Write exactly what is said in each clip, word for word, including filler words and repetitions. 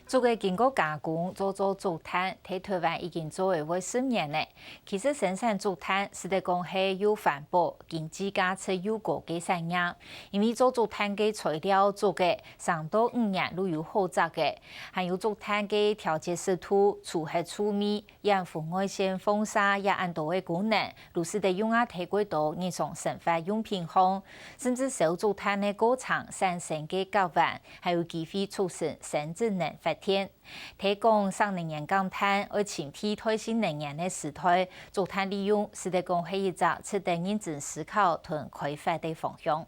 竹仔經過加工做做竹炭，在臺灣已經做了會十年了。其實生產竹炭，使得講係又環保、經濟價值又高个產業。因為做竹炭个材料竹仔，三到五年就有好摘个，還有竹炭个調節濕度、除核臭味、 掩護外線放射也恁多个功能，就使得用啊在過多日常生活用品項，甚至燒竹炭个過程產生个甲烷，還有機會促成生殖能發展。在講省能源減碳，愛尋替代性能源个時代，竹炭利用使得講係一隻值得認真思考同開發个方向。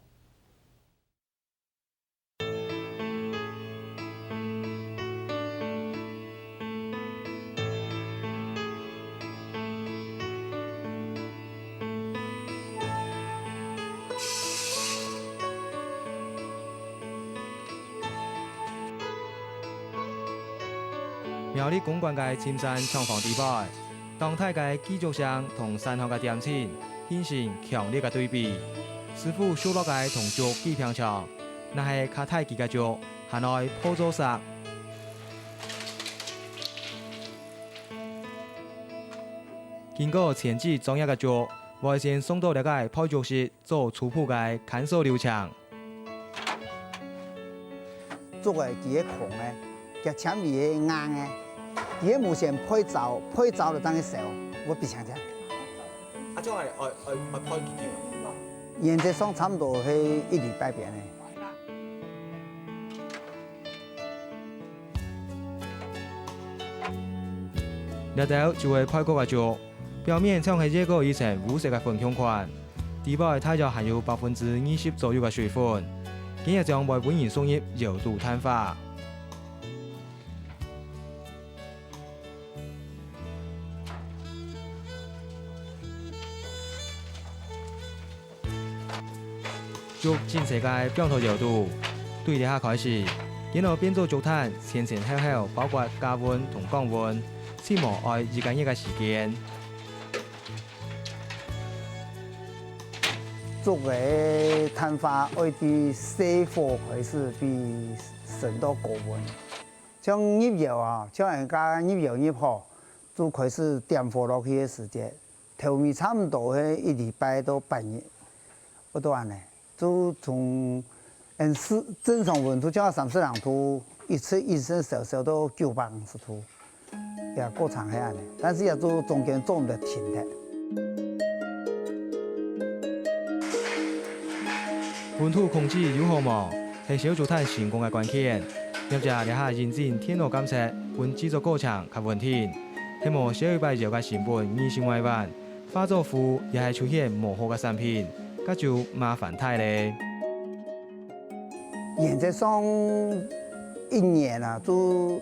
苗栗公館个深山廠房底背，當大个鋸竹聲同山下个恬靜，形成強烈个對比。師傅熟絡个同竹鋸平長，若係較大支个竹，還愛破做石。經過前置裝壓个竹，會先送到這个焙竹室， 做初步个乾燥流程。竹仔佢个空个，佢纖維个硬个，佢个無先焙燥，焙燥了正去燒，會比較靚。啊，這樣愛愛愛焙幾久啊？原則上差不多係一禮拜邊个。這兜就係焙過个竹， 表面像係越過一層烏色个粉共款，底背大約還有百分之二十左右个水分，今日將會分人送入窯肚炭化。 竹真細个放到窯肚，對這下開始，見到變做竹炭，前前後後包括加溫同降溫，起碼愛一個月个時間。竹个炭化愛對細火開始，對升到高溫。 像入窯啊，像人家入窯入好，就開始點火落去个時節，頭尾差毋多係一禮拜到半日，會到恁呢，就從嗯四正常溫度就要三十零度，一直一直燒燒到九百五十度，也過長係恁呢，但是也就中間做毋得停忒。 溫度控制有好無，係燒竹炭成功个關鍵。業者這下認真電腦監測，分製作過程較穩定。係無燒一擺窯个成本二十外萬，化作灰也係出現無好个產品，該就麻煩大咧。原則上一年啊，就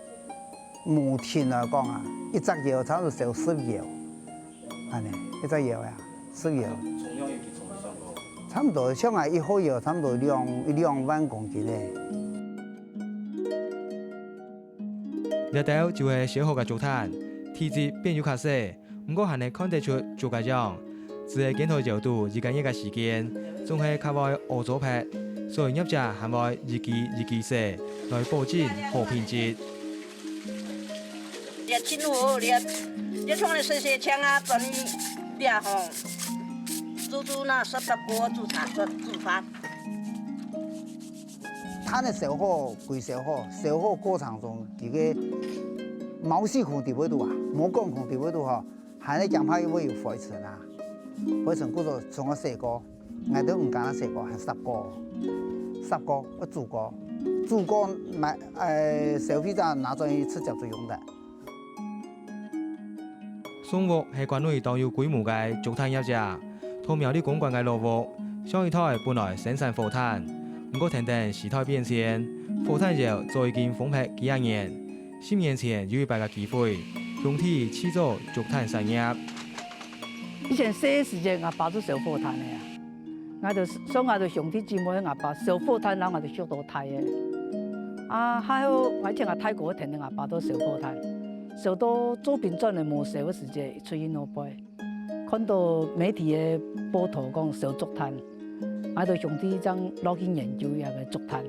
無定來講啊，一隻窯差毋多燒十窯，恁呢，一隻窯啊，十窯。重量有幾重算過？差毋多，像啊一號窯差毋多兩一兩萬公斤咧。這兜就係燒好个竹炭，體積變有較細， 毋過還係看得出竹个樣，只係見到窯肚一個月个時間，總係較會屙糟撇，所以業者還會一支一支洗，來保證好品質。這真好，這這像你洗洗淨啊，幫你這吼，煮煮那十八鍋煮茶煮煮飯。 炭个燒好歸燒好，燒好過程中，佢个毛細孔底背肚啊，毛管孔底背肚吼，還係驚怕會有灰塵啊。灰塵故所總愛洗過，𠊎兜毋單淨洗過，還煠過，煠過，愛煮過，煮過買，誒，消費者拿轉去直接就用得。 宋屋係館內當有規模个竹炭業者，同苗栗公館个老屋，上一代本來生產火炭，毋過跈等時代變遷，火炭窯早已經荒廢幾下年。十年前有一擺个機會，兄弟試做竹炭產業。以前細个時節，𠊎爸就燒火炭个啊。 𠊎兜，所以𠊎兜兄弟姊妹，𠊎爸燒火炭，然後𠊎兜畜到大个。啊，還好，𠊎以前𠊎大哥跈等𠊎爸都燒火炭，燒到做兵轉來無燒个時節，出去外背，看到媒體个報導講燒竹炭，𠊎兜兄弟正落去研究這个竹炭。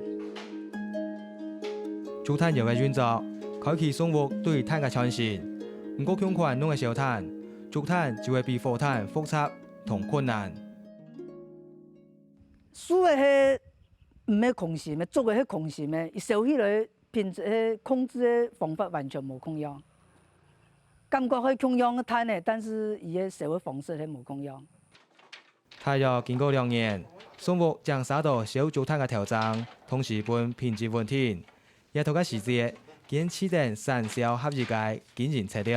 竹炭窯个運作，開啟松屋對炭个轉型。毋過共款攏係燒炭，竹炭就會比火炭複雜同困難。樹仔係毋係空心个，竹仔係空心个，佢燒起來品質个控制个方法完全無共樣。感覺係共樣个炭仔，但是佢个燒个方式係無共樣。 大約經過兩年，松屋正儕到燒竹炭个挑戰，同時分品質穩定。這到个時節，堅持等產銷合一个經營策略。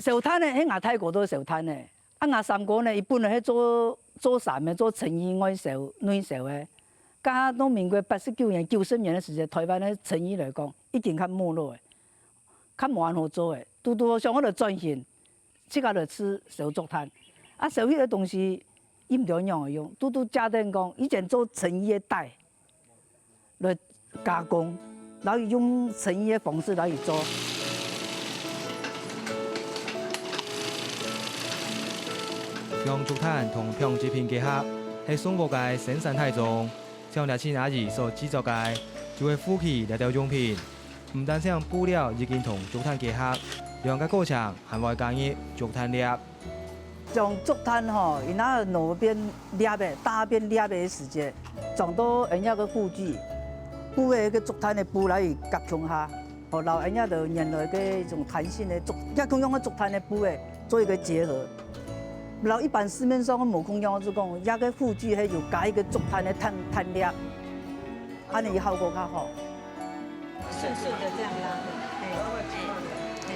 燒炭呢，係𠊎大哥都係燒炭呢。啊，𠊎三哥呢，佢本來係做，做衫个，做成衣外銷、內銷个。加到民國八十九年、九十年个時節，臺灣个成衣來講，已經較沒落个，較無恁好做个，堵堵想愛來轉型。 自家來試燒竹炭。啊，燒起來个東西，佢毋知仰仔用，堵堵借等講，以前做成衣个帶來加工，然後用成衣个方式來去做。將竹炭同紡織品結合，係松屋个生產大宗。像這親阿姨所製作个，就會負起這兜用品。 毋單淨布料已經同竹炭結合，兩個過程還會加入竹炭粒。將竹炭吼，佢拿來變粒个，打變粒个時節，裝到𫣆這个護具，布个个竹炭个布來去夾共下，吼，然後𫣆這个原來个一種彈性个竹，也共樣个竹炭个布个做一個結合。然後一般市面上个無共樣，就講這个護具係有加一個竹炭个炭，炭粒，恁樣效果較好。 順順的這樣拉，嘿，嘿，嘿，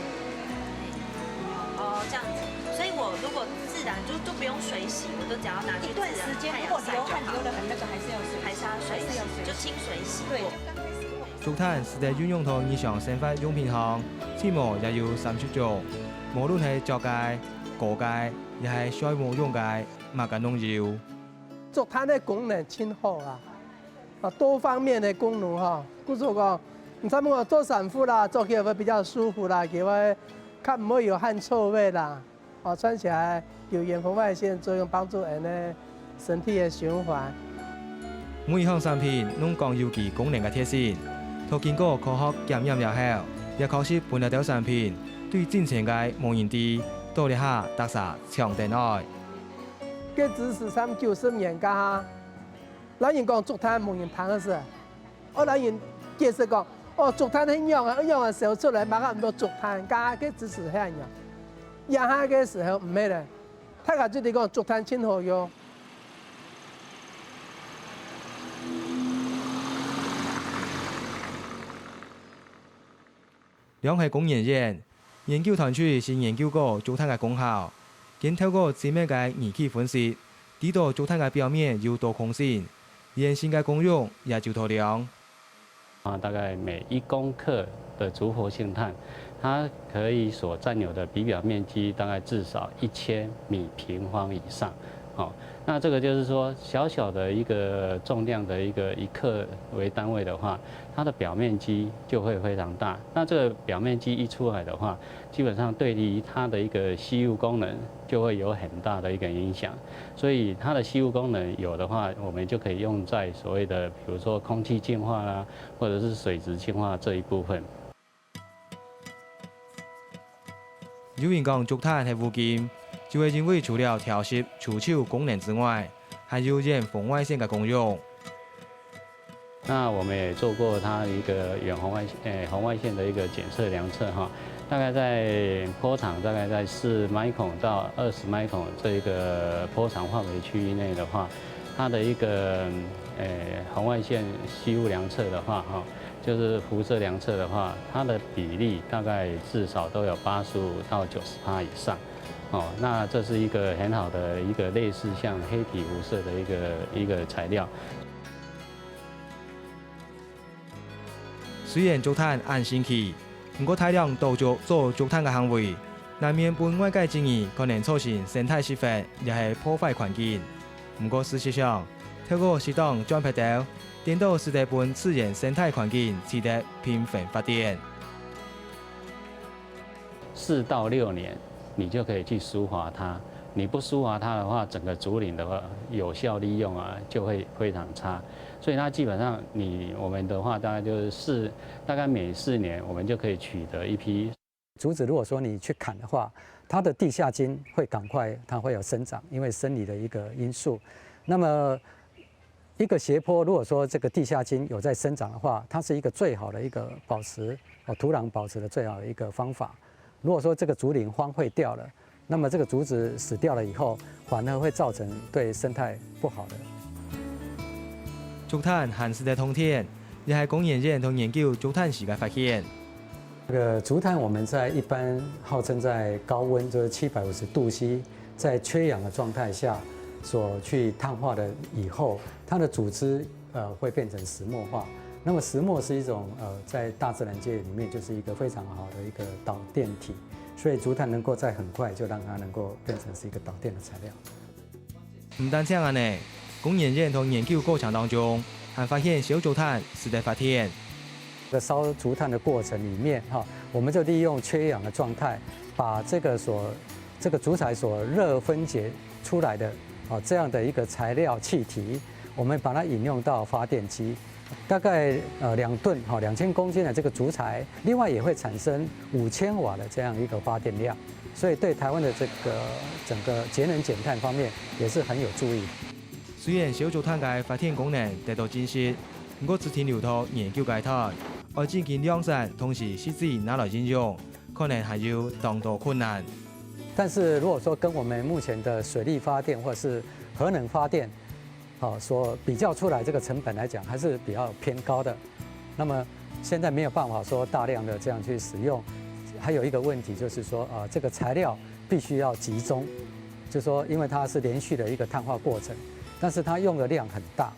哦，這樣子。所以我如果自然就，就不用水洗，我就只要拿去一段時間，自然太陽曬就好。如果流汗流得很那個，還是要水洗，還是要水洗，還是要水洗。就清水洗過。對，就剛開始如果竹炭使得運用到日常生活用品項，起碼也有三十種，無論係著个、過个，也係睡目用个，麼个攏有。竹炭个功能真好啊！ 啊，多方面个功能吼，故所講，你專門講做衫褲啦，著起來會比較舒服啦，佢會較毋會有汗臭味啦，哦，穿起來有遠紅外線作用，幫助人的身體的循環。每一項產品攏講究佢功能个特性，透經過科學檢驗了後，也確實分這兜產品對進前个無人知，到這下逐儕搶等愛。該只是三九十年間哈， 老人講竹炭無人聽个時，哦，老人解釋講，哦，竹炭係仰啊，仰啊燒出來，麼个毋多竹炭，加个支持係恁樣。這下个時候毋係了，大家就知講竹炭真好用。 兩係工研院，研究團隊先研究過竹炭个功效，經透過精密个儀器分析，知道竹炭个表面有多孔性，原先个功用也就透亮。啊，大概每一公克的竹活性炭，它可以所占有的底表面積大概至少一千米平方以上。哦，那這個就是說，小小的一個重量的一個，一克為單位的話， 它的表面積就會非常大。那這個表面積一出來的話，基本上對於它的一個吸入功能就會有很大的一個影響。所以它的吸入功能有的話，我們就可以用在所謂的，比如說空氣淨化啦，或者是水質淨化這一部分。 有人講竹炭係烏金，就係因為除了調濕除臭功能之外，還有遠紅外線个功用。那我們也做過它一個遠紅外，呃，紅外線的一個檢測量測哈，大概在波長大概在四micron到二十micron這一個波長範圍區域內的話，它的一個，呃，紅外線吸入量測的話哈， 就是輻射量測的話，它的比例大概至少都有八十五到九十趴以上。哦，那這是一個很好的一個類似像黑體輻射的一個，一個材料。雖然竹炭恁新奇，毋過大量倒竹做竹炭个行為，難免分外界質疑可能造成生態失衡，也係破壞環境。 毋過事實上，透過適當轉劈斗，顛倒使得分自然生態環境取得平衡發展。四到六年，你就可以去疏伐它。你不疏滑它的话，整个竹林的话有效利用啊就会非常差。所以它基本上你我们的话，大概就是四，大概每四年我们就可以取得一批。竹子如果说你去砍的话，它的地下筋会赶快，它会有生长，因为生理的一个因素。那么一个斜坡，如果说这个地下筋有在生长的话，它是一个最好的一个保持哦土壤保持的最好的一个方法。如果说这个竹林荒废掉了，那么这个竹子死掉了以后，反而会造成对生态不好的。竹炭還使得通電，也係工研院同研究竹炭時个發現。这个竹炭我们在一般号称在高温，就是七百五十度 C，在缺氧的状态下所去碳化的以后，它的组织呃会变成石墨化。那么石墨是一种呃在大自然界里面就是一个非常好的一个导电体，所以竹炭能够在很快就让它能够变成是一个导电的材料。毋單淨恁呢，工研院同研究過程當中，還發現燒竹炭使得發電。在烧竹炭的过程里面哈，我们就利用缺氧的状态，把这个所这个竹材所热分解出来的哦这样的一个材料气体，我们把它引用到发电机。大概呃两吨哈两千公斤的这个竹材，另外也会产生五千瓦的这样一个发电量，所以对台湾的这个整个节能减碳方面也是很有助益。雖然燒竹炭个發電功能得到證實，毋過只停留到研究階段，愛真正量產同時實際拿來應用，可能還有當多困難。但是如果说跟我们目前的水力发电或是核能发电，好所比较出来，这个成本来讲还是比较偏高的。那么现在没有办法说大量的这样去使用，还有一个问题就是说，呃，这个材料必须要集中，就说因为它是连续的一个碳化过程，但是它用的量很大，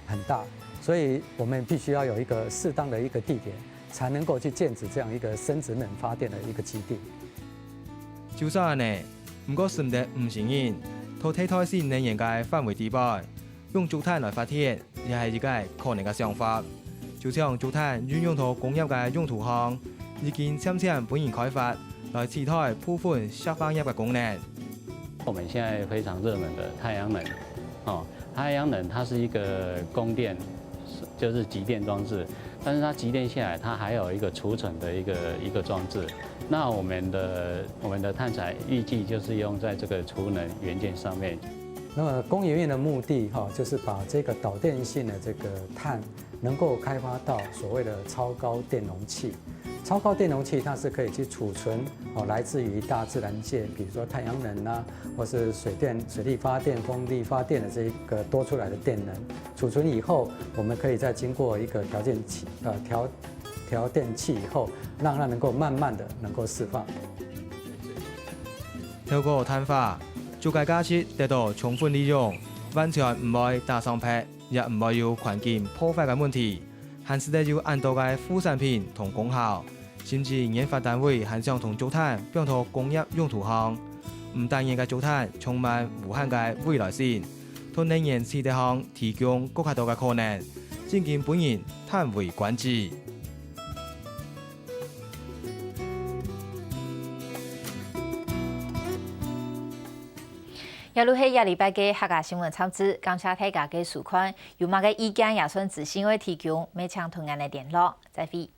很大，所以我们必须要有一个适当的一个地点，才能够去建置这样一个生质能发电的一个基地。就算恁呢，毋過使得毋承認，在替代性能源个範圍底背，用竹炭來發電，也係一个可能个想法。就像竹炭運用到工業个用途項，已經漸漸分人開發，來取代部分石化業个功能。我们现在非常热门的太阳能，哦，太阳能它是一个供电，就是集电装置，但是它集电下来，它还有一个储存的一个一个装置。那我们的我们的碳材预计就是用在这个储能元件上面。那么工研院的目的哈，就是把这个导电性的这个碳，能够开发到所谓的超高电容器。超高电容器它是可以去储存哦，来自于大自然界，比如说太阳能啊，或是水电、水力发电、风力发电的这一个多出来的电能，储存以后，我们可以再经过一个调节器呃调调电器以后，让它能够慢慢的能够释放。透過碳化，竹个價值得到充分利用，完全毋會打爽忒，也毋會有環境破壞个問題，還使得有恁多个副產品同功效，甚至研發單位還想同竹炭放到工業用途項。毋單淨个竹炭充滿無限个未來性，同能源取得項提供更加多个可能，正經分人嘆為觀止。 這就係這禮拜个客家新聞雜誌，感謝大家个收看。有麼个意見也想資訊愛提供，乜請同𠊎等聯絡。再會。